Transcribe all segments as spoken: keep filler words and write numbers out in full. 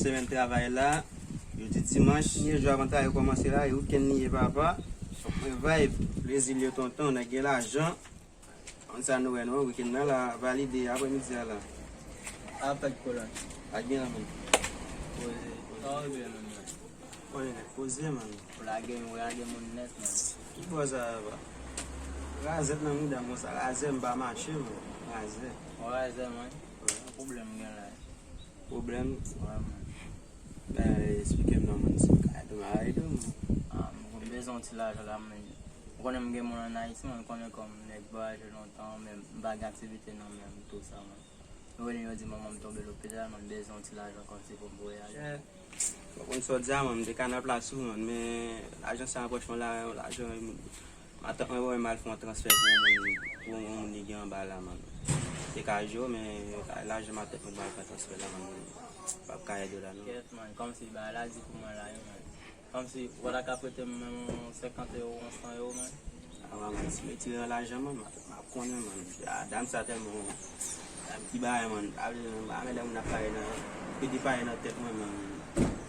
Semèn travay la, jodi dimanch, premye jou avan travay kòmanse la, e wikenn li ye papa. Fòk mwen vibe, plezi l yo tonton, nèg gen lajan. Konn sa nou wè non, wikenn nan la, valide aprèmidi a la. Afèk kolòn. Ak byen la, man. Poze, poze. Sa w vle menm nan? Konnen nèt poze, man. Ou lage, ou lage moun nèt, man. Ki bò sa a, pa? Razèt nan mouda m konsa, razè m pa mache, man. Razè. Ou razè, man. Wè. Pwoblèm gen la. Pwoblèm? Wè, man. Ben, esplike m non, man, si m ka ede w, m a ede w, man. Ah, m bezwen yon ti lajan la, man. Ou konnen m gen moun ann Ayiti, man, ou konnen kòm nèg vwayaje lontan, men m pa gen aktivite nan men m, tou sa, man. Yo rele m, yo di manman m tonbe lopital, man, m bezwen yon ti lajan kòmsi pou m voyaje. Chè, ou konn sa w di a, man, m te ka nan plas ou, man, men lajan sa a, franchman, la, lajan, matant mwen voye m al fè yon transfè pou yon moun, pou yon moun li gen anba la, man. Te ka jwe w, men lajan matant mwen ba l fè transfè la, man, m p ap ka ede w la, non. Kèt, man, kòmsi bagay la di pou mwen la, wi, man. Kòmsi, ou pa ta ka prete m menm yon senkant ewo, yon san ewo, man? Awa, man, si m retire nan lajan, man, m ap, m ap konnen, man. A, dam sa tèlman, dam ki bagay, man. A, a, medam moun ap pale nan, pede pale nan tèt mwen, man.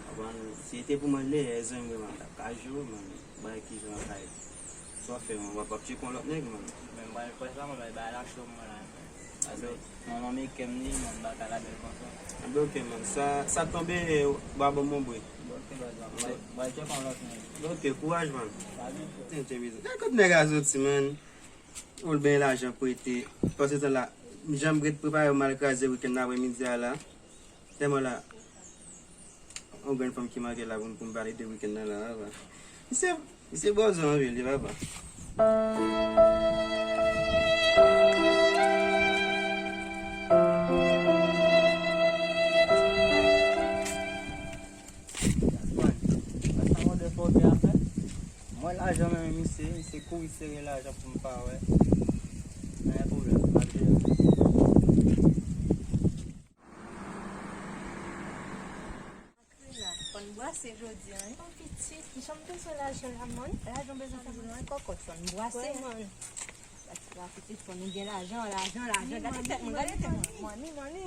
Konprann? Si se te pou mwen, lè, zanmi mwen, man, m t ap ka jwe, man. Bagay ki jan an kay. Sa w fè, man, w ap, w ap tcheke yon lòt nèg, man. Men m pral fè sa, man, bay bagay la cho mwen la. Paske manman m e kè m li, man, m pa ka lage l konsa. Anben, ok, man. Sa, sa tonbe, w a ban m yon bri. Ok, baz, m pral, m pral tcheke yon lòt nèg. Ok, kouraj, man. Pa gen cho. Tenten bizou. Gad kot nèg a soti, man. Ou l benyen lajan prete. Pandan se tan la, m janm ret prepare m al kraze wikenn aprèmidi a la. Tèlman la, yon grenn fanm ki manke la pou m, pou m pale de wikenn nan la, la. Misye, misye bòzò anpil, li papa. Mwen lajan men misye, misye kouri sere lajan pou m pa wè. Pa gen pwoblèm, m ap jere. Antre la, fò n brase jodi a, wi. Bon pitit, jan m bezwen lajan la, man. Lajan bezwen fè mwen kòkòt, fò n brase, man. Pati la, pitit, fò nou gen lajan, lajan, lajan. Gade tèt mwen, gade tèt mwen. Money, money.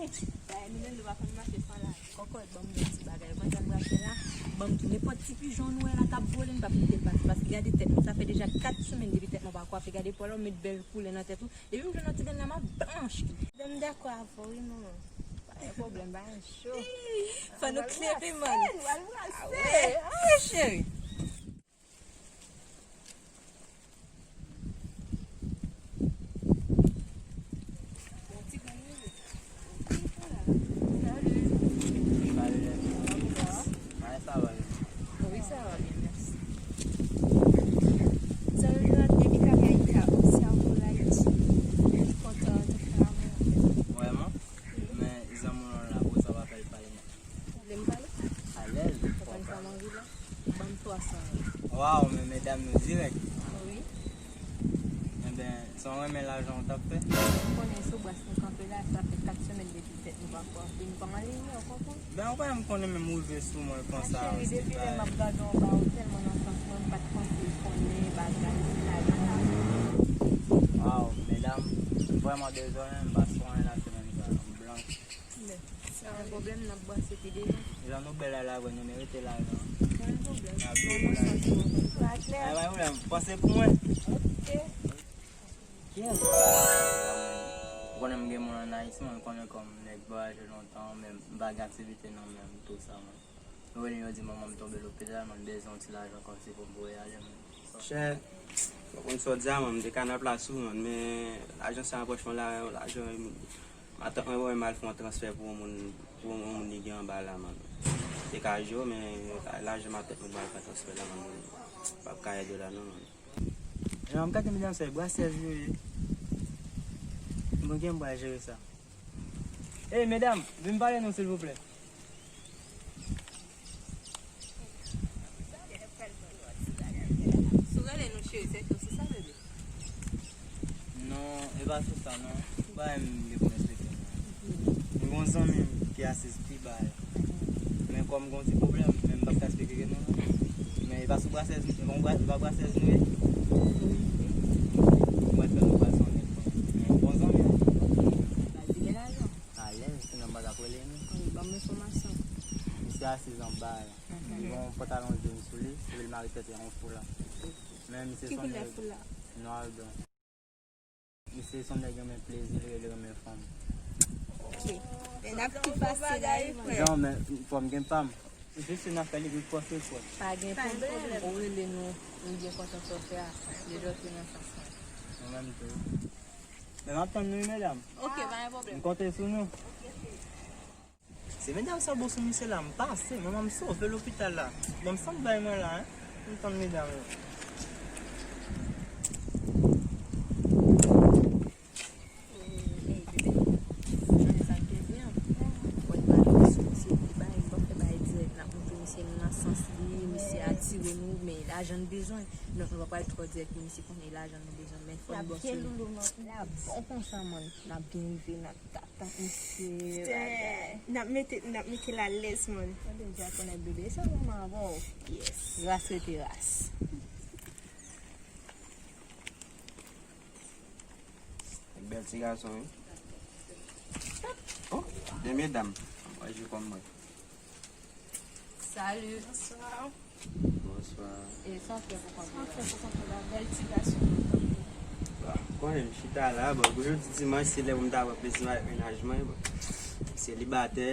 Bagay nou menm nou pa konn mache san lajan. Kòkòt, ban m yon ti bagay. Mwen jan m brase la, ban m tou nenpòt ti pijon nou wè la k ap vole, n p ap kite l pase. Paske gade tèt mwen, sa fè deja kat semèn depi tèt mwen pa kwafe. Gade pòl la, ou met bèl koulè nan tèt ou. Depi m jwenn yon ti grenn la, m ap blanch. Dam dakò avè w, wi, manman. Pa gen pwoblèm, pa gen cho. Fò nou klere, man. Nou al brase. Ah, wi, cheri. Yon ti grenn wi. Salut. Salut. Comment ça va? Oui, ça va bien, merci. Zòrèy la te ka Ayiti a, ou se a pou Ayiti. Li kontan nou fè avè w. Vrèman? Men zanmi w la, pou sa w ap pale nan. Ou vle m pale? Alèz. Konprann sa m anvi la. Ban m twa san euro. Waw, men medam nou dirèk. Wi. Enben, sa w renmen lajan w t ap fè? Ou konnen sou bras nou kanpe la, sa fè kat semèn depi tèt nou pa kwafe, nou pa anliye, ou konprann? Ben, ou konnen m konnen menm rive sou mwen konsa. Ah, cheri, depi lè m ap gade w anba w, tèlman nan sans mwen, m pa t panse konnen bagay se lajan sa. Waw, medam, m vrèman dezole, m pa sou anyen la semèn sa, m blanch. Men, pa gen pwoblèm, n ap brase pi devan. Jan nou bèl la, la, nou merite lajan. Pa gen pwoblèm. N ap viv pou lajan. Patnè. Ay, pa gen pwoblèm. Panse pou mwen. Ok. Yes. Ou konnen m gen moun ann Ayiti, mwen konnen kòm nèg vwayaje lontan, men m pa gen aktivite nan men m, tou sa, mwen. Yo rele m, yo di manman m tonbe lopital, mwen bezwen yon ti lajan kòmsi pou m voyaje, mwen. Chè, ou konn sa w di a, mwen, m te ka nan plas ou, mwen, men lajan sa a, franchman, la, lajan, matant mwen voye m al fè yon transfè pou yon moun, pou yon moun li gen anba la, mwen. Te ka jwe w, men lajan matant mwen ba l fè transfè la, mwen, m p ap ka ede w la, non, mwen. Jan m gade medam sa, brasèz yo ye. Mwen gen m pral jere sa. Ey, medam, vin pale nou, silvouplè. Si w rele nou cheri, se tou sou sa, bebe. Non, e pa sou sa, non. Ou pa wè m gen pou m esplike nou. M gen yon zanmi m ki asiz pi ba a. Men kòm m gen yon ti pwoblèm, men m p ap ka esplike ke nou, non. Men e pa sou brasèz, e pa yon bra-, e pa brasèz nou ye. Mwen fè nou pral sou nèt, men yon bon zanmi, wi. Alèz, sinon m pa t ap rele nou. Wi, ban m enfòmasyon. Misye Li gen yon pantalon jòn sou li, epi l mare tèt li a yon foula. Men misye se yon nèg nwa blan. Misye se yon nèg renmen plezi, li, li renmen fanm. Ok. Men n ap tou pase la, wi, frè. Non, men fò m gen pa m. Jis yon afè li, li pòs li pòs. Pa gen pwoblèm. Ou rele nou, nou byen kontan sa w fè a. Lè lòt yo nan sans mwen. Mwen menm tou. Men m ap tann nou, wi, medam. Ok, pa gen pwoblèm. M konte sou nou. Se medam sa bon sou misye la, m pase, manman m sove lopital la. Ban m sant bay mwen la, en. M tann medam yo. Ey, bebe, ou konnen sa m te di an? Mwen pale sou misye, li bay, m p ap fè bagay dirèk, n ap montre misye nou nan sans li, misye atire nou, men lajan n bezwen. Donk, nou pa pral twò dirèk pou misye konnen lajan nou bezwen, men fò n bon sou li. L ap bon konsa, man. N ap byen rive, n ap Tata, mesye. N ap mete, n ap mete l alèz, man. Mwen deja konnen bebe, se manman avè w. Yes. Ras rete ras. Bèl ti gason, wi. Oh, de medam. Mwen, je kòm mwen. Salut. Bonsoir. Bonswa. E sa w fè pou konte la? Sa w fè pou konte la? Bèl ti gason. Bon, ou konnen m chita la, bon, jodi dimanch, se lè pou m ta pran plezi m avèk mennaj mwen, bon. Selibatè.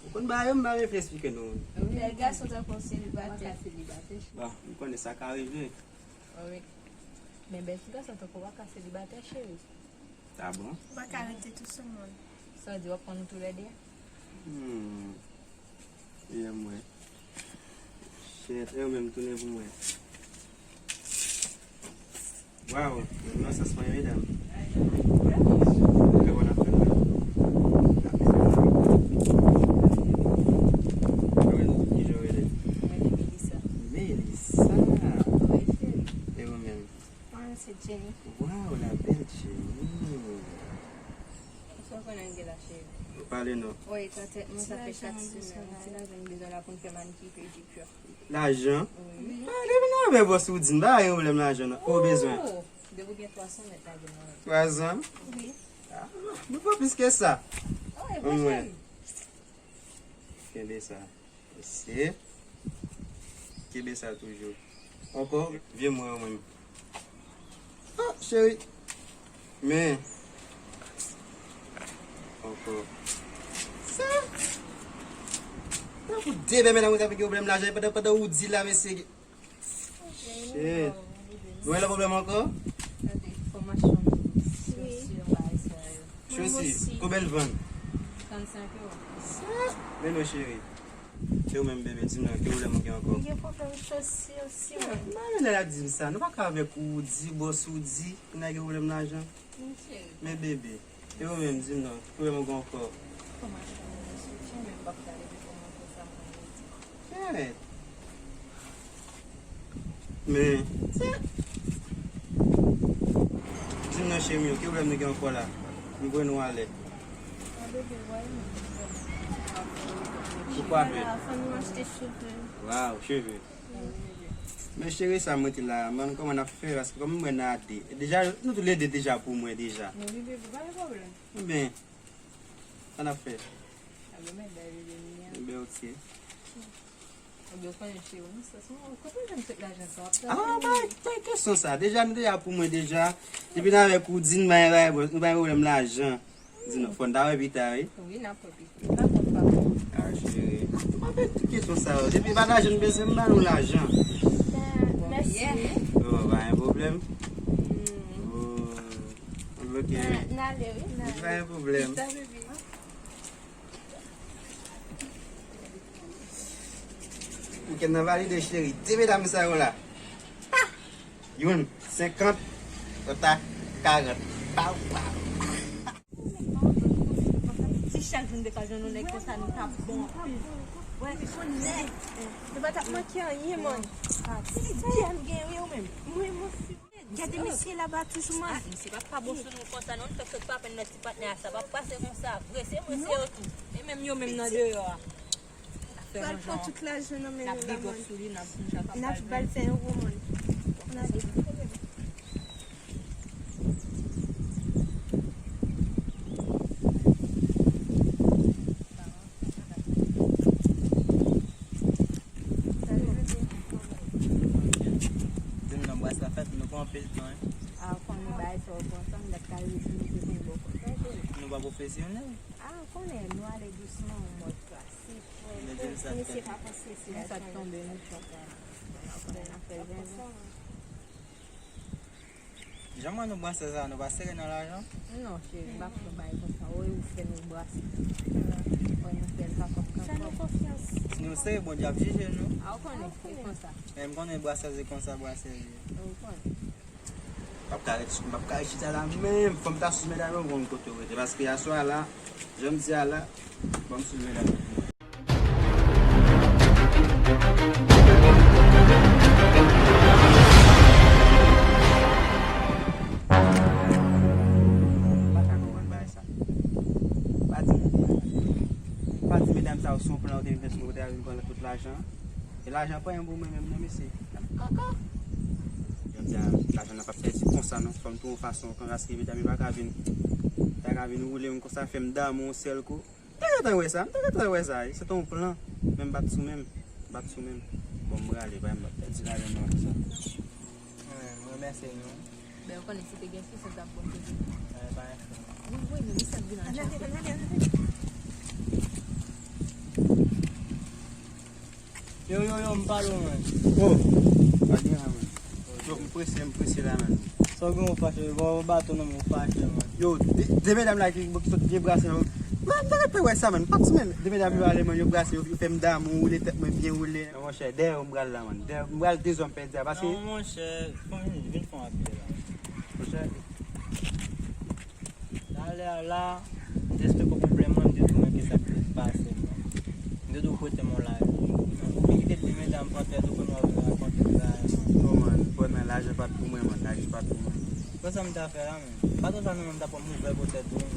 Ou konn bagay yo, m pa vle esplike nou. Bèl gason tankou w selibatè. Bon, m konnen sa ka rive. Wi. Men bèl ti gason tankou w pa ka selibatè, cheri. Sa bon? Ou pa ka rete tou sou moun. Sa w di, w ap pran nou toulède? Hmm. Ye mwen. Shit, e yo menm tounen pou mwen. Waw, nou nan sans mwen, medam. Trè bon afè la. Mwen, kijan w rele? Mwen, Melissa. Melissa. Wi, cheri. E ou menm? Mwen, se Jenny. Waw, la belle Jenny. Sa w konnen m gen la, cheri? Ou pale non. Wi, nan tèt mwen, sa fè kat semèn. Ti lajan m bezwen la pou m fè manikir, pedikir. Lajan? Wi. Ah, depi nan afè bòs Woody, m pa gen pwoblèm lajan non. Ou bezwen? Oh, depi w gen twa san mèt la gen mwen. Twa san? Wi. Ah, nou pran plis ke sa. Wi, mwen cheri. Kenbe sa. Mesye. Kenbe sa toujou. Ankò, vye mwen yo menm. Ah, cheri. Men. Ankò. Sa. Tankou de bèbè nan mwen t ap gen pwoblèm lajan, pandan, pandan ou di la, mesye. Shit. Nou wè lòt pwoblèm ankò? Gade, fòmasyon, chaussure, bagay sa yo. Chaussure, konbyen l vann? Trannsenk ewo. Sa, men non, cheri. E ou menm, bebe, di m non, ki pwoblèm ou gen ankò? M gen pwoblèm chaussure, si mwen. M pa renmen lè l ap di m sa. Nou pa ka avèk ou, di bòs ou, di, nou gen pwoblèm lajan. Men bebe, e ou menm, di m non, ki pwoblèm ou gen ankò? Kòman chanje soutyen, men m p ap gade pou kòman fè sa mwen rete. Kèt. Men, se, di m non, cheri m yo, ki pwoblèm nou gen ankò la? M voye nou ale. Pou kwape? Fò nou achte cheve. Waw, cheve. Men cheri sa mwen te la, man, kòman n ap fè? Paske kòm mwen nan de. Deja, nou tou le de deja pou mwen deja. Men wi, bebe, pa gen pwoblèm. Ebyen, sa n ap fè? Ebyen, men bèl bebe m nan. Ebyen, ok. Ebyen, ou konnen cheri, mwen se, se, kote w jwenn tout lajan sa w ap travay? Ah, pa, pa kesyon sa. Deja, nou deja pou mwen deja. Depi n avèk ou, di n pa gen, nou pa gen pwoblèm lajan. Di non, fò n ta wè pita, wi. Wi, n ap wè pita. Pa kont, pa kont. Ah, cheri. Ou pa fè tout kesyon sa yo. Depi pa lajan n bezwen, m ba nou lajan. Mèsi. Oh, pa gen pwoblèm. Oh, ok. N ale, wi. Pa gen pwoblèm. Pita, bebe. Wikenn nan valide, cheri. De medam sa yo la. Youn, senkant, lòt la, karant. Paw, paw. Si chak jou n te ka jwenn yon nèg konsa, nou t ap bon anpil. Wè, se yon nèg. Nou pa t ap manke anyen, man. Se li di a m gen, wi, ou menm. Mwen, mwen, gade mesye laba toujou, man. Ah, misye pa, pa bon sou nou konsa, non. Nou fèk sot pa penn nan ti patnè a sa. Pa pase konsa. Vre, se mwen, se yo tou. E menm yo menm nan deyò a. Pral pran tout lajan nan men nou la, man. N ap ba l ven ewo, man. N ale. A, konnen bagay sa w kontan, m t ap ka redi m te konn bò kontan tou. Nou pa pwofesyonèl. A, konnen, nou ale dousman, yon mòd klasik. Mesye pa panse se sa k tonbe nou chòk la. Konnen n ap fè zenzen. Jan mwen nou brasè sa, nou pa sere nan lajan? Non, cheri, m pa fè bagay konsa. Woy, ou fè nou brase. Woy, nou fè l kakòp, kakòp. Fè nou konfyans. Si nou sere, Bondye ap jije nou. A, ou konnen, e konsa. Men m konnen brasè se konsa brasè ye. Ou konnen. M ap ka ret, m ap ka ret chita la menm. Fò m ta sou medam yo, m konn kote yo rete. Paske aswè a la, jan m di a la, ban m sou medam yo. M pa ka konprann bagay sa. Pa di, pa di medam sa yo se yon plan yo te vin fè sou mwen, yo te vin pran tout lajan. E lajan pa yon pou mwen menm non, mesye. Kaka. Jodi a, lajan nan p ap pèdi konsa non. Fò m twouve yon fason, paske medam yo pa ka vin, pa ka vin woule m konsa, fè m damou yon sèl kou. M te gentan wè sa, m te gentan wè sa, se te yon plan. Men m bat sou men m, bat sou men m. Bon, m prale, pa m p ap pèdi lajan nan konsa. Mwen, mwen remèsye nou. Ben, ou konnen si te gen sou sa, t ap bon toujou. Eh, pa yon fè. Wi, wi, men misye ap vin an chante. Yo, yo, yo, m pale w, man. Oh, pa gen la, man. Yo, m prese, m prese la, man. Sa w gen w fache, ba w baton nan men w fache, man. Yo, de, de medam la ki, ki sot byen brase, man. Man, m te gentan wè sa, man. Pati, man. De medam yo ale, man, yo brase, yo, yo fè m damou, woule tèt mwen byen woule. Non, monchè, dèyè w m pral la, man. Dèyè, m pral dezòm pèdi a, paske. Non, monchè, fò m vin, vin fè yon apèl la. Monchè. Talè a la, m te esplike w pwoblèm mwen, m te di w men ki sa k te pase m. M te di w fwete m yon lavi. Li kite di medam pran tèt ou kounye a w vin rakonte m bagay mwen. Non, man, premye lajan pa t pou mwen, man, lajan pa t pou mwen. Konsa m ta fè la, men. Pa t konsa non, men m ta pran mouvè pou tèt ou, men.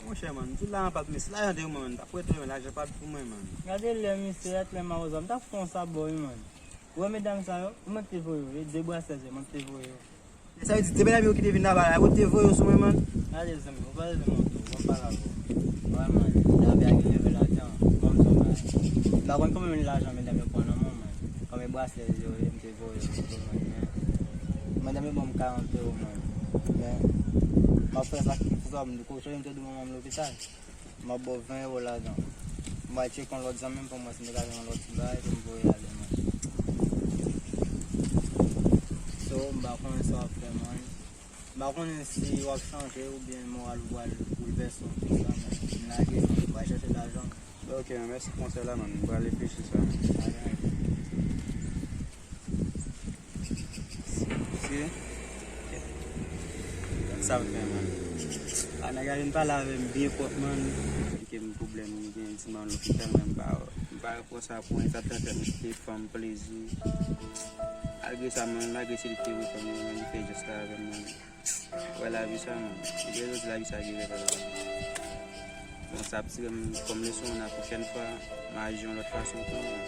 Monchè, man, m di w lajan pa t pou mwen, si lajan te pou mwen, man, m t ap rete, men lajan pa t pou mwen, man. Gade lè misye, gade lè mawozo, m t ap fè yon sa ba w, wi, man. Ou wè medam sa yo, ou mwen k te voye yo, e de brasè se mwen k te voye yo. Sa vle di, de medam yo ki te vin laba la, yo te voye yo sou mwen, man. Gade, zanmi, ou pale de mwen tou, ban m pale avè w. Wè, man, lavi a gen leve lajan, ban m di w bagay. M pa konn konbyen lajan medam yo pran nan men w, man. Konbyen brasè yo, m te voye yo, man, men. Medam yo ban m karant ewo, man. Men, m ap fè sakrifis, m di, kote m te di manman m lopital. M ap ba w ven ewo ladan. M pral tcheke yon lòt zanmi m pou m wè si m te ka jwenn yon lòt ti bagay pou m voye ale, man. So, m pa konnen sa w ap fè, man. M pa konnen si w ap chanje oubyen moral ou pral boulvèse w konsa, men m lage, man. M pral chèche lajan m. Ok, mèsi pou konsèy la, man. M pral reflechi sa, man. Pa gen anyen. Si. Sa m fè, man. A, nèg la vin pale avè m byen pwòp, man. Eksplike m pwoblèm m gen, di m al lopital, men m pa, m pa pran sa pou entatèntèt, m kite fanm plezi. Malgre sa, man, malgre se li ki te reponn mwen, men li fè jès la avè m, man. Wè lavi sa, man. Ebyen, jodi lavi sa rive la. Bon, sa ap tire m kòm leson, la pwochèn fwa, m aji yon lòt fason tou, man.